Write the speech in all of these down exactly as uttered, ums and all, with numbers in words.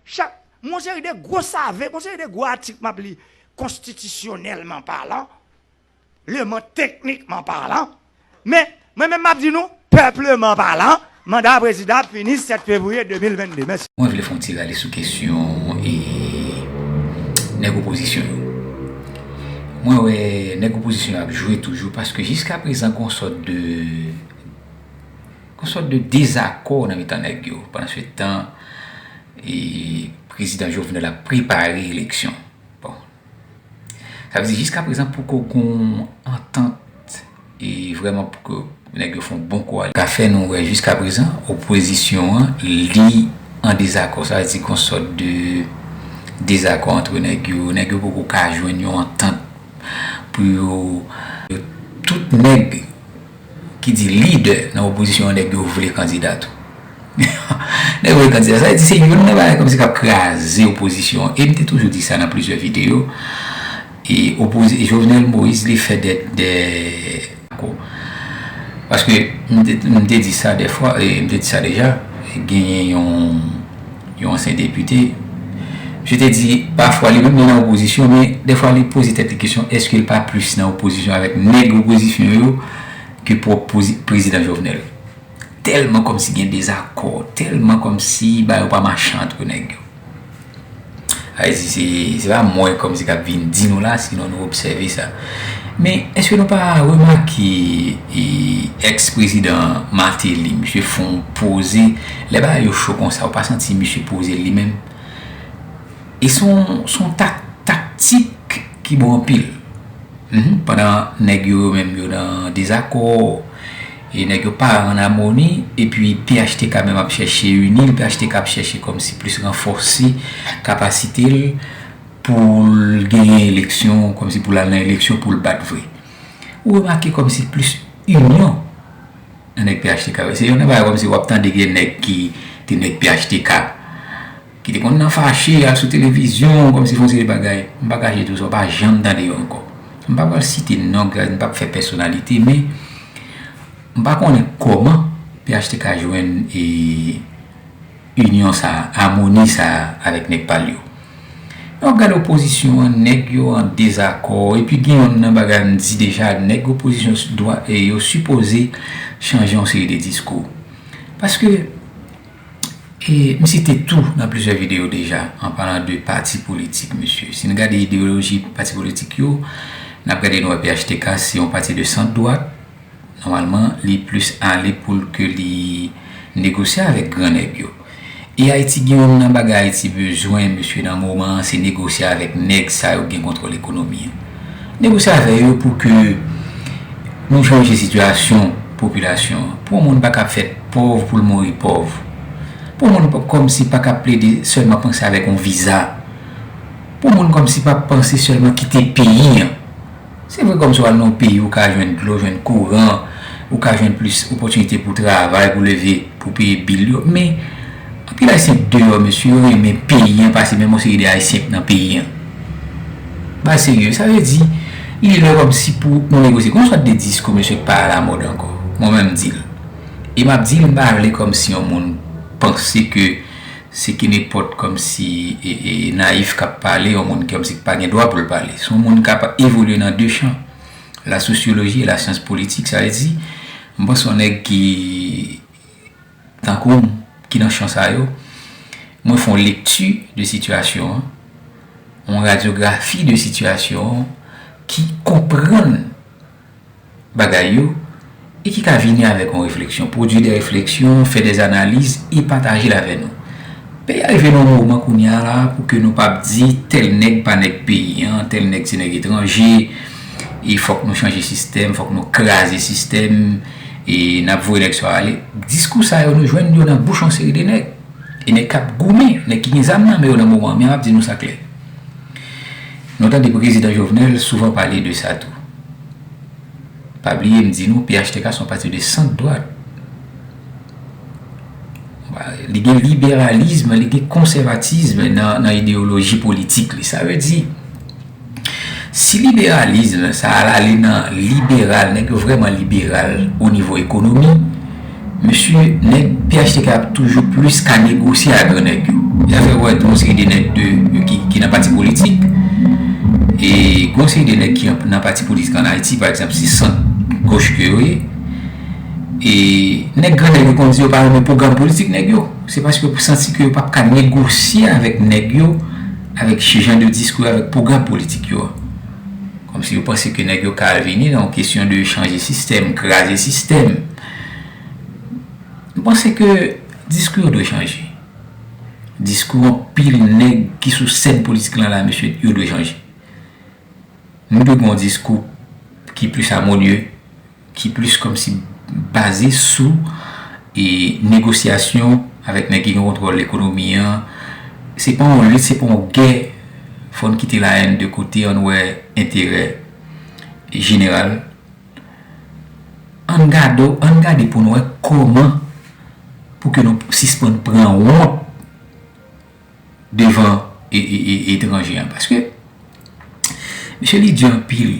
Chak, yon seri de gwo save, yon seri de gwo atik m ap li, konstitisyonèlman palan, leman teknikman palan. Men, mwen menm m ap di nou, pèpleman palan, manda prezidan ap fini sèt fevriye de mil vennde. Mèsi. Mwen vle fè yon ti rale sou kesyon e nèg opozisyon yo. Mwen wè nèg opozisyon yo ap jwe toujou paske jiska prezan gon sòt de gon sòt de dezakò nan mitan nèg yo. Pandan se tan, e, prezidan Jovenel ap prepare eleksyon. Bon. Sa vle di jiska prezan poko gon antant e vrèman poko nèg yo fè yon bon koalisyon. Ka fè nou wè jiska prezan opozisyon an li an dezakò. Sa vle di gon sòt de dezakò antre nèg yo. Nèg yo poko ka jwenn yon antant pou yo, yo tout nèg ki di lidè nan opozisyon an nèg yo vle kandida tou. Nèg yo vle kandida. Sa vle di se youn nan bagay kòmsi k ap kraze opozisyon an. E m te toujou di sa nan plizyè videyo. E opozi-, Jovenel Moïse li fè de, de, paske m te, m te di sa dèfwa, e m te di sa deja, genyen yon, yon ansyen depite. Misye te di, pafwa li menm li nan opozisyon, men dèfwa li poze tèt li kesyon, èske l pa plis nan opozisyon avèk nèg opozisyon yo ke pwòp pozi-, prezidan Jovenel? Tèlman kòmsi gen dezakò, tèlman kòmsi bagay yo pa mache antre nèg yo. Sa vle di, se, se pa mwen kòmsi k ap vin di nou la, sinon nou obsève sa. Men, èske nou pa remake, e, èks prezidan Martelly, misye fè yon poze, lè bagay yo cho konsa, ou pa santi misye poze l li menm? E se yon, se yon tak-, taktik ki bon anpil. Mhm. Pandan nèg yo, yo menm yo nan dezakò, e nèg yo pa an amoni, epi P H T K menm ap chèche ini l, P H T K ap chèche kòmsi plis ranfòse kapasite l pou l genyen eleksyon, kòmsi pou l al nan eleksyon pou l bat vre. Ou remake kòmsi plis inyon nan nèg P H T K yo. Se youn nan bagay kòmsi w ap tande gen nèg ki te nèg P H T K, ki te konn nan fache, al sou televizyon, kòmsi fè yon seri de bagay. M pa kache di w sa, w pa janm tande yo ankò. M pa pral site non, m p ap fè pèsonalite, men m pa konnen kòman P H T K jwenn, e, inyon sa, amoni sa avèk nèg pa l yo. Lè w ap gade opozisyon an, nèg yo an dezakò, epi gen youn nan bagay m di deja, nèg opozisyon s-, dwa, e, yo sipoze chanje yon seri de diskou. Paske, e, m site tou nan plizyè videyo deja, an palan de pati politik, mesye. Si n gade ideyoloji pati politik yo, n ap gade nou wè P H T K se yon pati de sant dwat, nòmalman, li plis ale pou l ke li negosye avèk gran nèg yo. E Ayiti gen youn nan bagay Ayiti bezwen, mesye, nan moman an, se negosye avèk nèg sa yo ki gen kontwòl ekonomi an. Negosye avèk yo pou ke nou chanje sitiyasyon popilasyon an. Pou yon moun pa ka fèt pòv pou l mouri pòv. Pou yon moun pa, kòmsi pa ka plede sèlman panse avèk yon viza. Pou yon moun kòmsi pa panse sèlman kite peyi an. Se vre kòmsi w al nan yon peyi, ou ka jwenn dlo, jwenn kouran, ou ka jwenn plis opòtinite pou travay, pou leve, pou peye bil yo. Men, anpil Ayisyen k deyò, mesye, yo renmen peyi an pase menm yon seri de Ayisyen k nan peyi an. Bagay serye, sa vle di, li lè kòmsi pou nou negosye. Gon sòt de diskou, mesye, k pa alamòd ankò. Mwen menm m di l. E m ap di l, m pa vle kòmsi yon moun panse ke se ki nenpòt kòmsi, e, e, nayif k ap pale, yon moun kòmsi k pa gen dwa pou l pale. Se yon moun k ap evolye nan de chan, la sosyoloji e la syans politik. Sa vle di, m panse yon nèg ki, tankou m, ki nan chan sa yo, mwen fè yon lekti de sitiyasyon an, yon radyografi de sitiyasyon an, ki konprann bagay yo, e ki ka vini avèk yon refleksyon, pwodui de refleksyon, fè de analiz e pataje l avè nou. Peyi a rive nan yon moman kounye a la pou ke nou p ap di tèl nèg pa nèg peyi an, tèl nèg se nèg etranje, e fòk nou chanje sistèm, fòk nou kraze sistèm, e n ap voye nèg sa yo ale. Diskou sa yo, nou jwenn yo nan bouch yon seri de nèg. E nèg k ap goumen, nèg ki gen zam nan men yo nan moman an, men m ap di nou sa klè. Nou tande prezidan Jovenel souvan pale de sa tou. Pa bliye, m di nou, P H T K se yon pati de sant dwat. Li gen liberalizm, li gen konsèvatism nan, nan ideyoloji politik li. Sa vle di, si liberalizm sa al ale nan liberal, nèg yo vrèman liberal o nivo ekonomi, Mesye, nèg P H T K ap toujou plis ka negosye ak gran nèg yo. Y a fè wè tou yon seri de nèg de, ki, ki nan pati politik. E gon seri de nèg ki an- nan pati politik ann Ayiti, pa egzanp, se sant goch ke yo ye. E nèg gran nèg yo konn di yo pa renmen pwogram politik nèg yo. Se paske yo santi ke yo p ap ka negosye avèk nèg yo, avèk jan de diskou, avèk pwogram politik yo. Kòmsi yo panse ke nèg yo ka vini nan yon kesyon de chanje sistèm, kraze sistèm. M panse ke diskou yo dwe chanje. Diskou anpil nèg ki sou sèn politik lan la, mesye, yo dwe chanje. Nou dwe gen yon diskou ki plis amonye, ki plis kòmsi baze sou e negosyasyon avèk nèg ki gen kontwòl ekonomi an. Se pa yon lit, se pa yon gè. Fò n kite la haine de kote, ann wè enterè jeneral. Ann gade, ann gade pou n wè kòman pou ke nou sispann pran wont devan e, e, e, etranje an. Paske, mesye, li di anpil.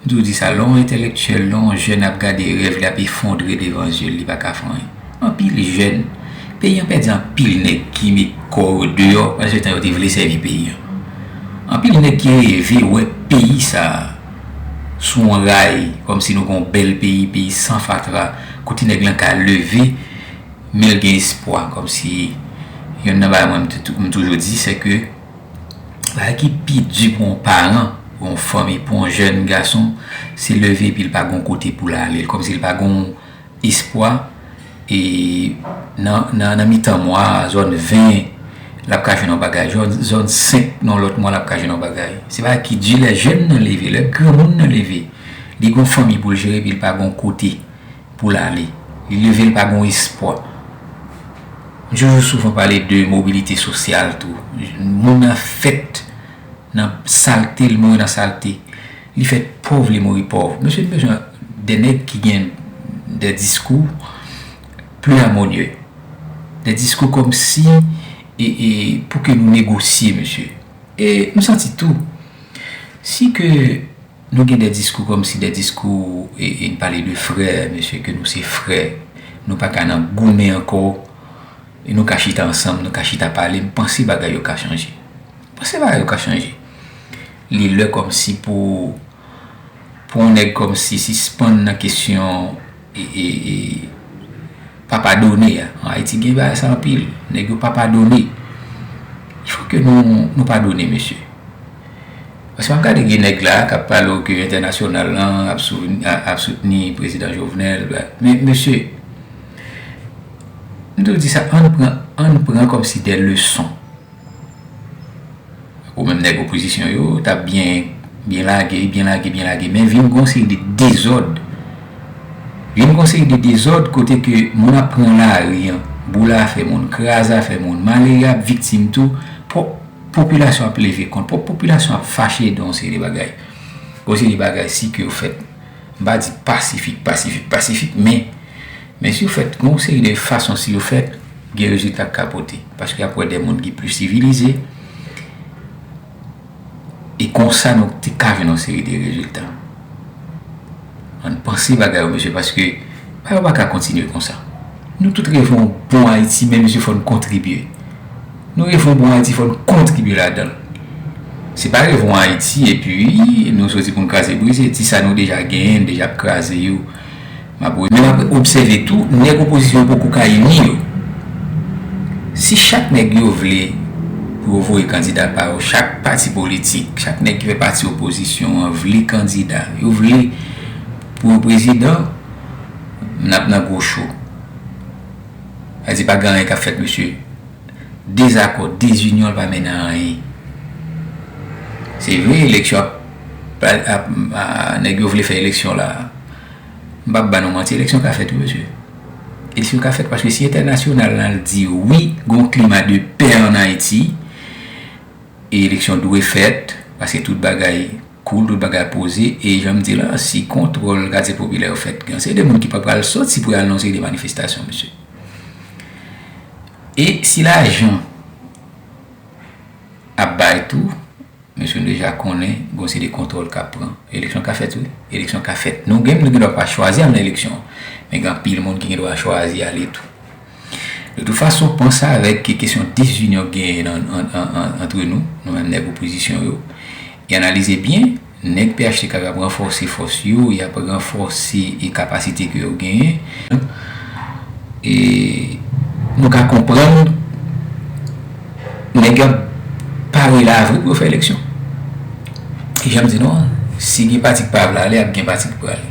M toujou di sa, lè yon entèlektyèl, lè yon jèn ap gade rèv li ap efondre devan zye l, li pa ka fè anyen. Anpil jèn. Peyi an pèdi anpil nèg ki met kò yo deyò, pandan se tan yo te vle sèvi peyi an. Anpil nèg ki reve wè peyi sa a sou yon ray, kòmsi nou gen yon bèl peyi, peyi san fatra, kote nèg lan ka leve, men l gen espwa, kòmsi yonn nan bagay mwen m tou- m toujou di, se ke bagay ki pi di pou yon paran, pou yon fanmi, pou yon jèn gason, se leve epi l pa gon kote pou l ale, kòmsi l pa gon espwa, e nan, nan, nan mitan mwa a, zòn ven, l ap ka jwenn yon bagay, zòn, zòn senk nan lòt mwa, l ap ka jwenn yon bagay. Se bagay ki di lè jèn nan leve, lè granmoun nan leve, li gon fanmi pou l jere, epi l pa gon kote pou l ale. Li leve, l pa gon espwa. M toujou souvan pale de mobilite sosyal tou. Moun nan fèt nan salte, l mouri nan salte. Li fèt pòv, li mouri pòv. Mesye, n bezwen de nèg ki gen de diskou pli amonye. De diskou kòmsi e, e, pou ke nou negosye, mesye. E m santi tou, si ke nou gen de diskou kòmsi de diskou, e, e n pale de frè, mesye, ke nou se frè, nou pa ka nan goumen ankò, e nou ka chita ansanm, nou ka chita pale, m panse bagay yo ka chanje. M panse bagay yo ka chanje. Li lè kòmsi pou, pou yon nèg kòmsi sispann nan kesyon e, e, e, pa padone a. An Ayiti gen bagay sa anpil. Nèg yo pa padone. Il fò ke nou, nou padone, mesye. Paske m ap gade gen nèg la k ap pale w ke entènasyonal lan ap souvni- a- ap soutni prezidan Jovenel. Men, mesye, m toujou di sa, ann pran, ann pran kòmsi de leson. Ou menm nèg opozisyon yo, t ap byen, byen lage, byen lage, byen lage. Men vin gon seri de dezòd. Vin gon seri de dezòd kote ke moun ap pran lari an, boule afè moun, kraze afè moun, malere ap viktim tou. Po- Popilasyon ap leve kont, po- popilasyon ap fache de yon seri de bagay. Yon seri de bagay si ke yo fèt. M pa di pasifik, pasifik, pasifik, men, men si yo fèt, gon seri de fason si yo fèt, gen rezilta k ka pote. Paske ap wè de moun ki pli sivilize, e konsa nou te ka jwenn yon seri de rezilta. Ann panse bagay yo, mesye, paske bagay yo pa ka kontinye konsa. Nou tout reve yon bon Ayiti, men mesye, fò n kontribye. Nou reve yon bon Ayiti, fò n kontribye ladan l. Se pa reve yon Ayiti, epi nou soti pou n kraze brize. Ti sa nou deja genyen, n deja ap kraze yo. M ap, men m ap obsève tou, nèg opozisyon an poko ka ini yo. Si chak nèg yo vle pou yo voye kandida pa yo, chak pati politik, chak nèg ki fè pati opozisyon an vle kandida, yo vle pou yo prezidan, n ap nan gwo cho. Sa di pa gen anyen k ap fèt, mesye. Dezakò, dezinyon, l pa mennen a anyen. Se vre, eleksyon ap, ap, ap, a, nèg yo vle fè eleksyon la. M p ap ba nou manti, eleksyon ka fèt wi, mesye. Eleksyon ka fèt paske si entènasyonal la di wi, gon klima de pè ann Ayiti, e eleksyon dwe fèt, paske tout bagay cool, tout bagay poze, e jan m di la, si kontwòl katye popilè yo fèt, gen se de moun ki pa pral soti pou y al nan yon seri de manifestasyon, mesye. E si lajan ap bay tou, Mesye, nou deja konnen, gon seri de kontwòl k ap pran. Eleksyon ka fèt, wi. Eleksyon ka fèt. Nou gen, nou gen dwa pa chwazi al nan eleksyon. Men gen anpil moun ki gen dwa chwazi ale tou. De tout fason, panse avèk kesyon dizinyon k genyen nan, an, an, an, antre nou, nou menm nèg opozisyon yo, e analize byen, nèg P H T K yo ap ranfòse fòs yo, y ap ranfòse e kapasite ke yo genyen. E nou ka konprann nèg yo ap pare la vre pou yo fè eleksyon. E jan m di nou an, si gen pati k pa vle ale, ap gen pati k prale.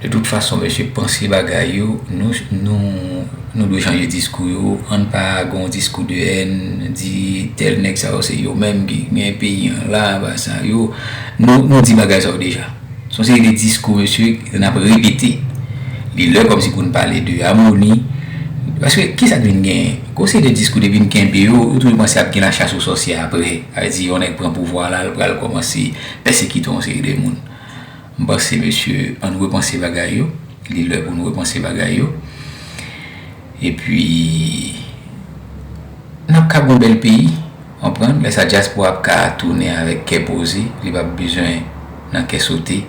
De tout fason, mesye, panse bagay yo, nou, nou, nou dwe chanje diskou yo. Ann pa gon diskou de èn, di tèl nèg sa yo se yo menm ki gen peyi an la, ba sa yo. Nou, nou di bagay sa yo deja. Se yon seri de diskou, mesye, n ap repete. Li lè kòmsi pou n pale de amoni. Paske, kisa k vin genyen? Gon seri de diskou depi n kenbe yo, ou toujou panse ap gen lachas o sòsye apre. Sa vle di, yon nèg pran pouvwa la, l pral kòmanse pèsekite yon seri de moun. M panse, mesye, ann repanse bagay yo. Li lè pou nou repanse bagay yo. Epi, n ap ka gon bèl peyi, konprann? Lè sa dyaspora ap ka tounen avèk kè poze, li p ap bezwen nan kè sote.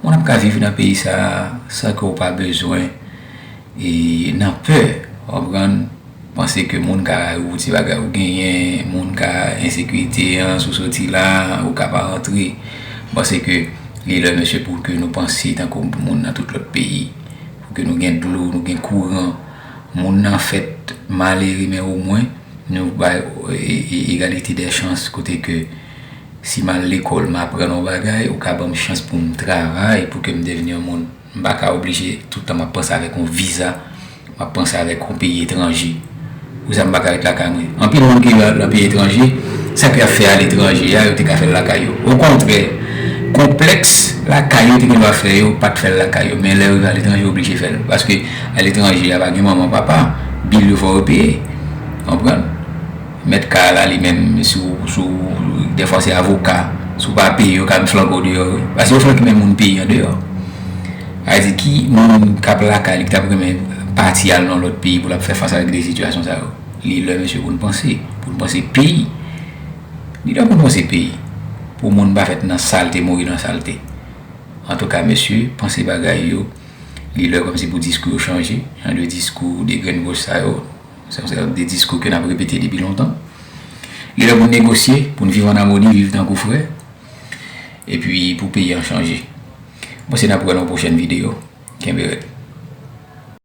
Moun ap ka viv nan peyi sa a san ke w pa bezwen e nan pè, konprann? Panse ke moun ka rayi w pou ti bagay ou genyen, moun ka ensekirite an, si w soti la, ou ka pa rantre. M panse ke li lè, mesye, pou ke nou panse tankou moun nan tout lòt peyi, pou ke nou gen dlo, nou gen kouran, moun nan fèt malere, men omwen nou bay e, e, egalite dè chans, kote ke si m al lekòl, m aprann yon bagay, ou ka ban m chans pou m travay, pou ke m devni yon moun. M pa ka oblije tout tan m ap panse avèk yon viza, m ap panse avèk yon peyi etranje. Pou sa m pa ka ret lakay mwen. Anpil moun ki nan peyi etranje, sa ke y ap fè aletranje a, yo te ka fè l lakay yo. Okontrè, konplèks lakay yo te gen dwa fè yo pa t fè l lakay yo. Men lè yo rive aletranje, yo oblije fè l. Paske aletranje a pa gen manman, papa, bil yo fò yo peye. Konprann? Mèt kay la, li menm, si w, si w, dèfwa se avoka. Si w pa peye, yo ka flanke w deyò, wi. Paske yo flanke menm moun peyi an deyò. Sa vle di, ki moun k ap lakay li, ki t ap renmen pati al nan lòt peyi pou l ap fè fas avèk de sitiyasyon sa yo? Li lè, mesye, pou n panse. Pou n panse peyi. Li lè pou n panse peyi. Pou moun pa fèt nan salte, mouri nan salte. Antouka, mesye, panse bagay yo. Li lè kòmsi pou diskou yo chanje. Jan de diskou de grenn goch sa yo. Se yon seri de diskou ke n ap repete depi lontan. Li lè pou n negosye, pou n viv an amoni, viv tankou frè. Epi pou peyi an chanje. Mwen panse n ap wè nan yon pwochèn videyo. Kenbe rèd.